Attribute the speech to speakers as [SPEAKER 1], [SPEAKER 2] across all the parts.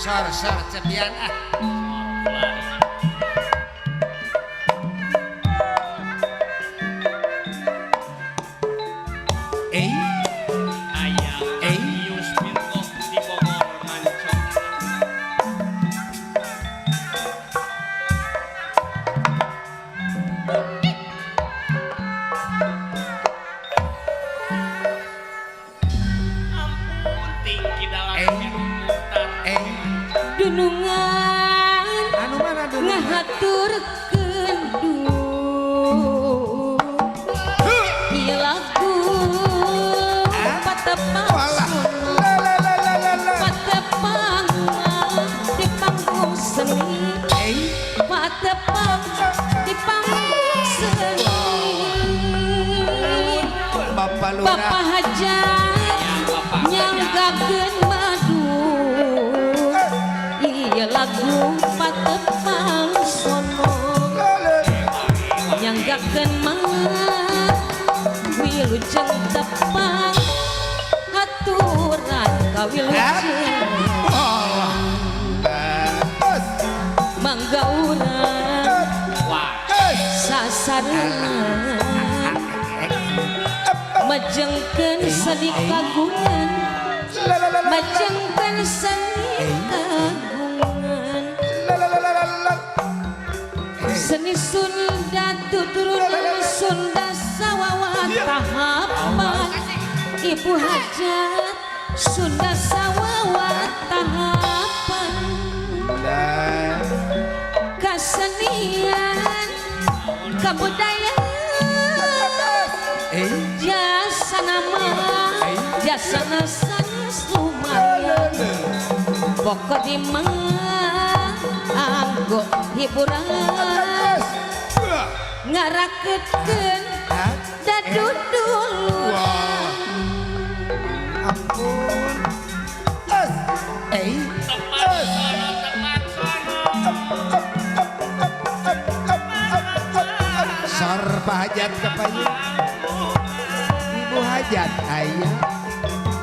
[SPEAKER 1] Sor sor cepian ah. Eh,
[SPEAKER 2] Aya
[SPEAKER 1] Eh.
[SPEAKER 2] Ius Pirko di Bogor Mancong. Ampun tinggi dalam
[SPEAKER 1] Eh.
[SPEAKER 2] mutar.
[SPEAKER 1] Eh,
[SPEAKER 3] Dunungan
[SPEAKER 1] anu mana dulu?
[SPEAKER 3] Ngahaturkeun duh ieu lagu patepang
[SPEAKER 1] Walah. La la la la la la.
[SPEAKER 3] Patepang di panggung seni.
[SPEAKER 1] Eh,
[SPEAKER 3] Patepang di panggung seni.
[SPEAKER 1] Bapak Lurah.
[SPEAKER 3] Bapak Hajat
[SPEAKER 2] Bapak
[SPEAKER 3] nyanggakeun madu ieu lagu patepang sono
[SPEAKER 1] La la.
[SPEAKER 3] Nyanggakeun mah wilujeng tepang haturan ka wilujeng.
[SPEAKER 1] Wah. Bagus.
[SPEAKER 3] Mangga urang
[SPEAKER 2] Wah,
[SPEAKER 3] sasarengan majengkeun seni kagungan.
[SPEAKER 1] La la la la.
[SPEAKER 3] Majengkeun seni kagungan.
[SPEAKER 1] La la la la la la.
[SPEAKER 3] Seni Sunda tuturunan Sunda sawawa tahapan. Ibu Hajat Sunda sawawa tahapan.
[SPEAKER 1] La.
[SPEAKER 3] Kesenian kebudayaan
[SPEAKER 1] Eh,
[SPEAKER 3] jasa nama jasa sanes lumayan pokok di mah anggo hiburan
[SPEAKER 1] Bagus. Wah.
[SPEAKER 3] Ngaraketkeun
[SPEAKER 1] Hah?
[SPEAKER 3] daduduluran.
[SPEAKER 1] Wah. Ampun. Es. Eh.
[SPEAKER 2] Tepat sono, tepat sono.
[SPEAKER 1] Sor Pak Hajat kepayu. Ibu Hajat ayah.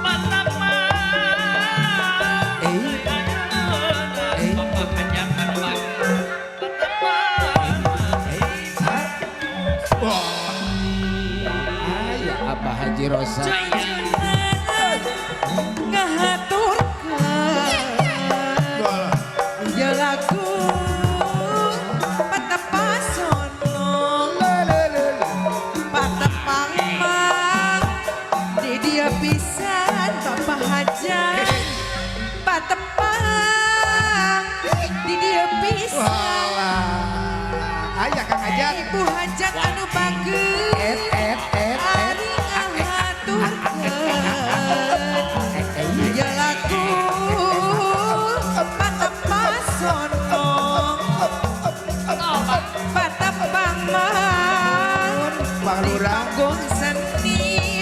[SPEAKER 2] Patepang.
[SPEAKER 1] Eh. Eh.
[SPEAKER 2] Bapak Hajat anu bagus. Patepang.
[SPEAKER 1] Eh. Hah? Wah. Ayah Abah Haji Rosa.
[SPEAKER 4] Ngahaturkeun
[SPEAKER 1] Wah.
[SPEAKER 4] ieu lagu patepang sono.
[SPEAKER 1] La la la la.
[SPEAKER 4] Patepang mang di dieu pisan Bapak Hajat patepang di dieu pisan.
[SPEAKER 1] Walah. Ayah Kang Hajat.
[SPEAKER 4] Ibu Hajat anu bagus.
[SPEAKER 1] Et et et et.
[SPEAKER 4] Ari ngahaturkeun
[SPEAKER 1] Eh, eh.
[SPEAKER 4] ieu lagu patepang sono patepang mang
[SPEAKER 1] Bang
[SPEAKER 4] di
[SPEAKER 1] Lurah.
[SPEAKER 4] panggung seni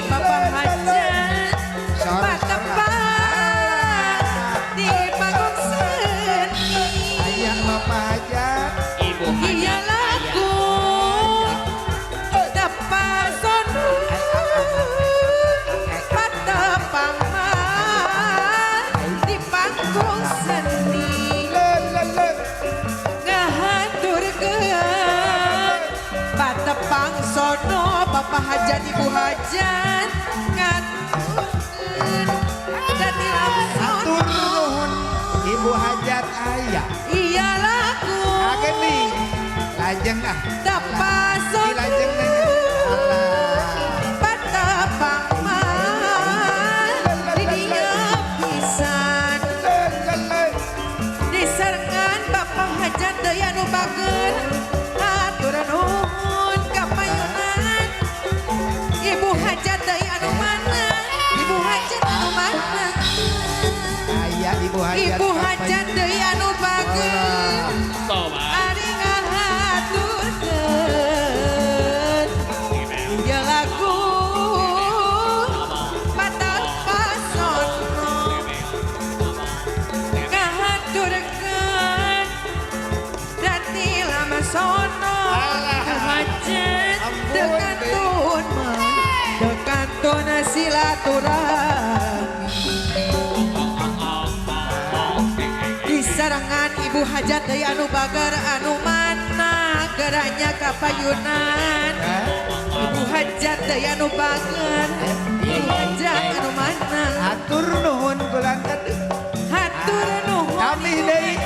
[SPEAKER 4] Bapak Hajat
[SPEAKER 1] Sor,
[SPEAKER 4] patepang di panggung seni.
[SPEAKER 1] Ayah Bapak Hajat.
[SPEAKER 2] Ibu
[SPEAKER 4] Iya
[SPEAKER 2] Hajat.
[SPEAKER 4] Lagu tepang sono patepang mah di panggung seni.
[SPEAKER 1] La la la.
[SPEAKER 4] Ngahaturkeun patepang sono Bapak Hajat Ibu Hajat ngaturkeun dadi
[SPEAKER 1] Hatur
[SPEAKER 4] lamsono.
[SPEAKER 1] Nuhun Ibu Hajat ayah.
[SPEAKER 4] Iya lagu
[SPEAKER 1] Ageni. Lajeng ah.
[SPEAKER 4] tepang
[SPEAKER 1] Di lajeng
[SPEAKER 4] sono
[SPEAKER 1] nih. Alah.
[SPEAKER 4] Patepang mah di dieu pisan.
[SPEAKER 1] La la la.
[SPEAKER 4] Disarengan Bapak Hajat deui anu bager hatur nuhun ka payunan. Ibu Hajat deui anu mana? Ibu Hajat anu mana?
[SPEAKER 1] Ayah Ibu Hajat.
[SPEAKER 4] Ibu Hajat deui anu bager
[SPEAKER 2] Sobat.
[SPEAKER 4] ari ngahaturkeun ieu lagu patepang sono ngahaturkeun dadi lama sono hajat
[SPEAKER 1] Ampun,
[SPEAKER 4] dekantun mah dekantun silaturahmi. Ibu hajat deui anu bager anu mana geranya kapayunan. Ibu hajat deui anu bager. Ibu hajat anu mana.
[SPEAKER 1] Atur nuhun kulantan.
[SPEAKER 4] Hatur nuhun.
[SPEAKER 1] Kami deui.